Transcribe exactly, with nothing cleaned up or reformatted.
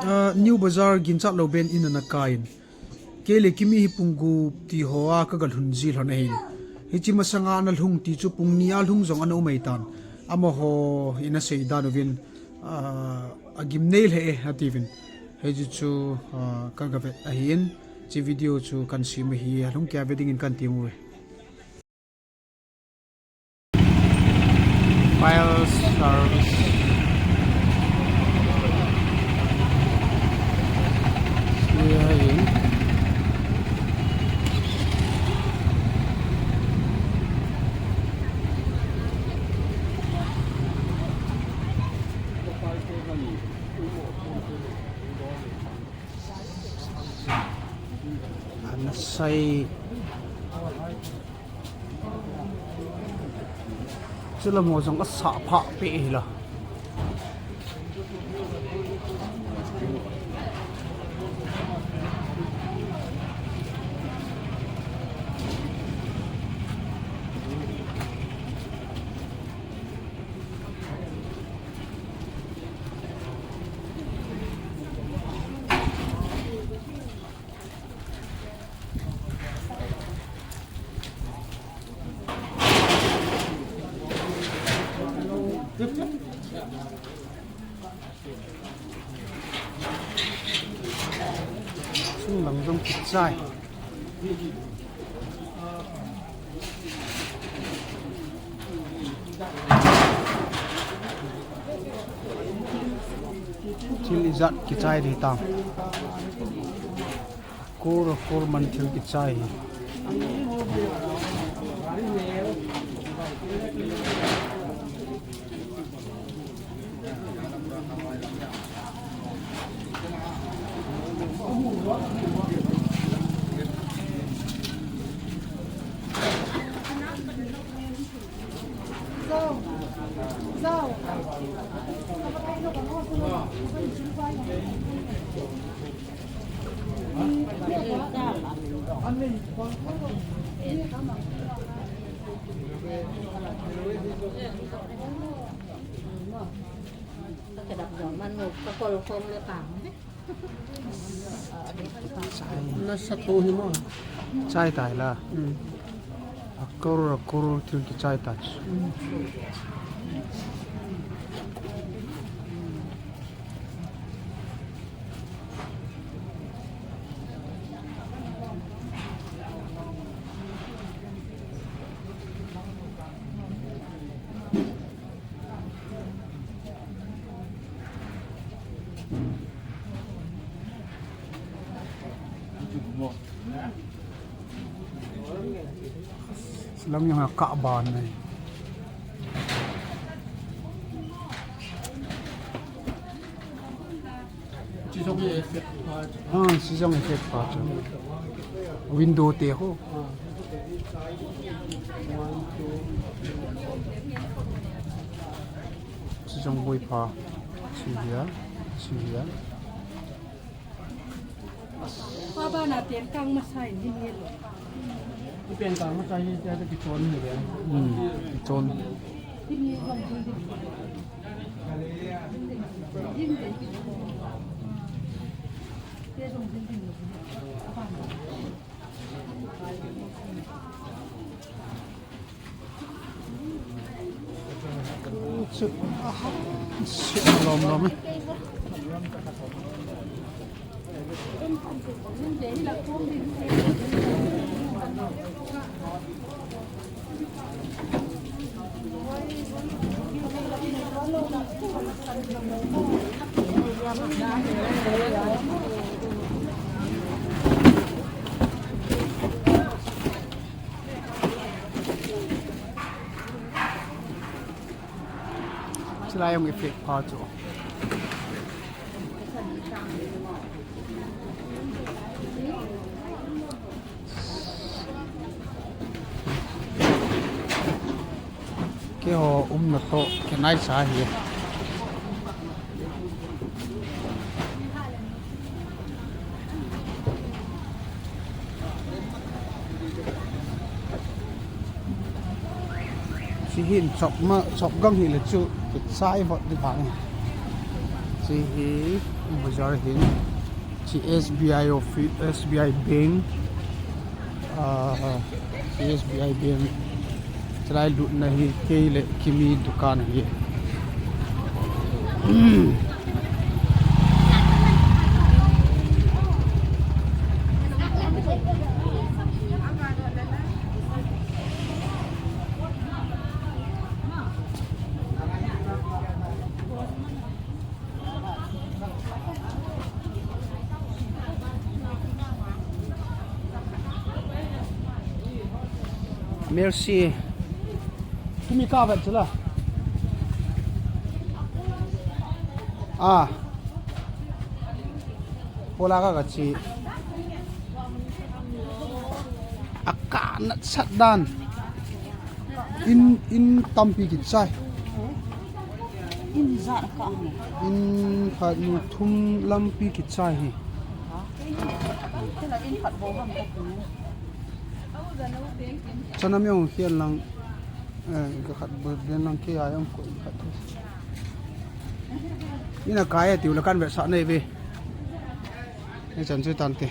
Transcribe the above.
Ah, New Bazar ginchat lou ben in ana kai in. Kei le Kimi hi pung gup ti hoa ka ga lhun ji lhon ahin. Hiche masanga ana lhung ti chu pung ni a lhung jong ana um ahitan. Amaho in asei dan uvin, ah, agim nei lheh e atiuvin. Hiche chu, ah, ka ga vet ahin. Hiche video chu kan sem ahi, alhung keiya ve dingin kan tem uve. Fire service. Hiche hi. Ana sai. Chule mo jong asah pha pe hi la. Sung lang jong kichai. Thil ijat kichai ding tam. Kor, kor man thil kichai. Nasa to hi mo. Chai tai la. Hmm. A crore, a crore thil kichai tai. Hmm. Silam yang kah ban ni. Chi jong effect pa chu. Ah, chi jong effect pa chu. Window te ho. Chi jong boi pa. Chi hia, chi hia. Pa ba na pen kang masa in hin ye lo. Pen kang masa hi te kichon ni le. Hmm, kichon. Lom lom. Chulai jong effect pa chu. Keiho umna toh kinai sa hi. Hiche hin chop ma, chop gang hile chu, kichai vot ding vang. Hiche hi bazar hin, hiche S B I office, S B I Bank, ah, hiche S B I Bank chulai lutna hi kei le Kimi dukan hi. Merci. Kimi ka vet chula. Ah. Pola ka ka chi. A ka nat sat dan. In, in tampi kichai. In jat ka ang. In khat ni thum lampi kichai hi. Tela in khat bo ham ka tu. Chana mi ong khian lang. Eh, ka khat bo ben lang ke ai ong ko in khat. Ina kai tiu la kan ve sa nei ve. Ni chan chu tan te.